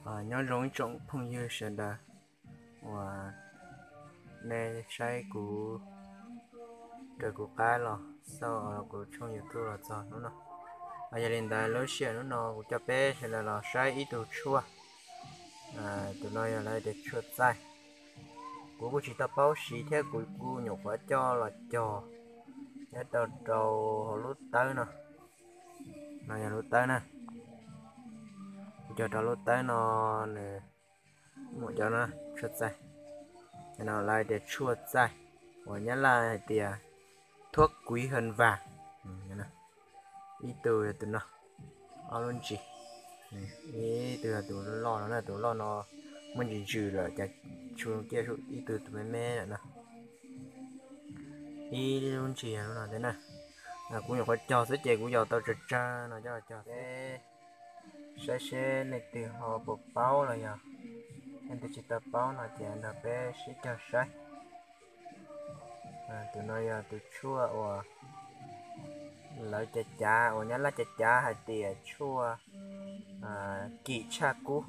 Nyob zoo ib tsoom phooj ywg sawv daws uas nej saib kuv, raws kuv qab los xauj kuv tshooj YouTube los txog hnub no. Yog li ntawd lub sij hawm hnub no kuv coj peb sawv daws los saib ib tug tshuaj. Tus no yog lawv tias tshuaj txaij. Kuv kuj tsis tau paub siv thiab, kuv kuj nyuam qhuav coj los cog nyob rau rau hauv lub tawb no. No yog lub tawb na. Kuv cog rau lub tawb no, nws muaj cov no, tshuaj txaij. Cov no lawv tias tshuaj txaij, uas Nyab Laj hais tias thuốc quý hơn vàng. Ib tug yog tus no, ob lub ntsis. Ib tug yog tus loj no na, tus loj no muaj ntsis ntsws lawm ces tshuaj ciaj, ib tug tus me me lawm no. Ib lub ntsis yog lub no thiab na. Kuv nyuam qhuav cog xwb ces kuv yog tau tsawg tsawg no coj los cog xwb. Saib seb leej twg ho puas paub los yog leej twg tsis tau paub no ces nrog peb sib cog saib. Tus no yog tus tshuaj uas lawv cav cav, uas Nyab Laj cav cav hais tias tshuaj kim tshaj kub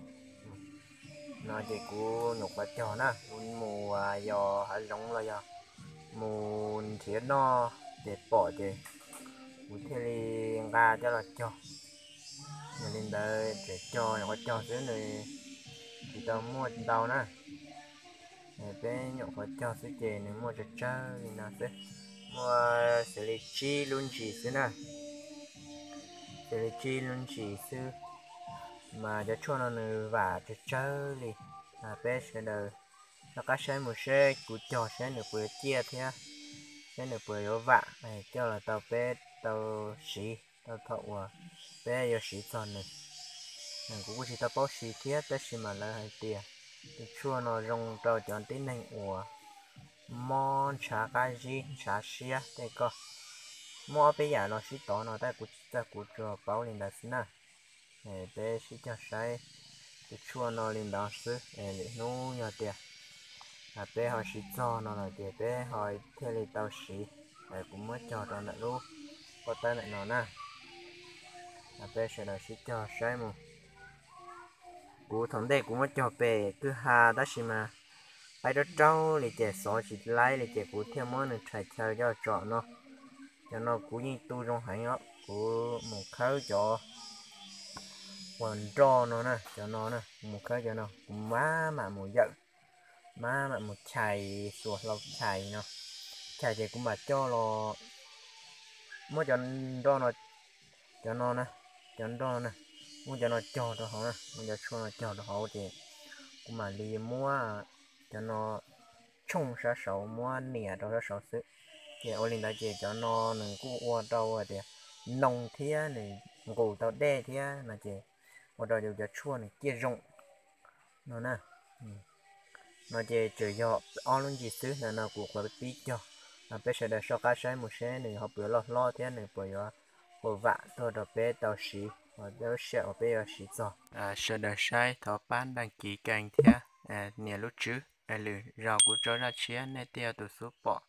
no ces kuv nyuam qhuav cog na, kuv mus yos hav zoov los yog mus nrhiav noj ces pom ces kuv thiaj li nqa coj los cog. Yog li ntawd tseem cog nyuam qhuav cog xwb, nws tsis tau muaj ntau na. Peb nyuam qhuav cog xwb ces nws muaj tsawg tsawg li no xwb, muaj xws li tsib lub ntsis xwb na, xws li tsib lub ntsis xwb. Mas cov tshuaj no nws vam tsawg tsawg li. Peb sawv daws rov qab saib mus seb kuv cog seb nws puas yuav ciaj thiab seb nws puas yuav vam coj los tau peb tau siv rau thaum uas peb yuav siv txog nws. Kuv kuj tsis tau paub siv thiab tab sis mas lawv hais tias tus tshuaj no zoo rau cov tib neeg uas mob ntshav qab zib ntshav siab tej ko. Muaj ob peb yam los sib tov no tab kuv tsis txawj, kuv tsuas paub li ntawd xwb na. Peb sib cog saib tus tshuaj no li ntawd xwb, lwm hnub yog tias peb ho siv txog no lawm ces peb ho thiaj li tau siv. Kuv muab cog rau ntawm lub pob tawb ntawm no na. Peb sawv daws sib cog saib mus. Kuv thaum ntej kuv muab cog pem kwj ha tab sis mas qaib raub raub li ces xov tsis laib li ces kuv thiaj muab nws rhais chaw coj tsom no. Cov no kuv yeej tu zoo heev os, kuv mus khawb cov uas nroj no na, cov no na, kuv mus khawb cov no kuv maj mam mus yawm, maj mam mus chais, xuas hlau chais no, chais ces kuv mam coj los muab cov nroj no, cov no na, cov nroj na, muab cov no cog rau hauv na, muab cov tshuaj no cog rau hauv ces kuv mam li muab cov no tshooj sab saud, muab nias rau sab saud xwb. Ces ua li ntawd ces cov no nws kuj ua rau tias noo thiab nws nqus tau dej thiab no ces ua rau yus cov tshuaj nws ciaj zoo no na. No ces tseem yog ob lub ntsis xwb, ntawm no kuv qhuav pib cog. Peb sawv daws soj qab saib mus seb nws ho puas yuav loj hlob thiab nws puas yuav puas vam tuaj rau peb tau siv uas lub sij hawm uas peb yuav siv txog. Sawv daws saib thov pab đăng ký kênh thiab nias lub tswb, lwm zaus kuv tso zaj tshiab nej thiaj yog tus xub pom.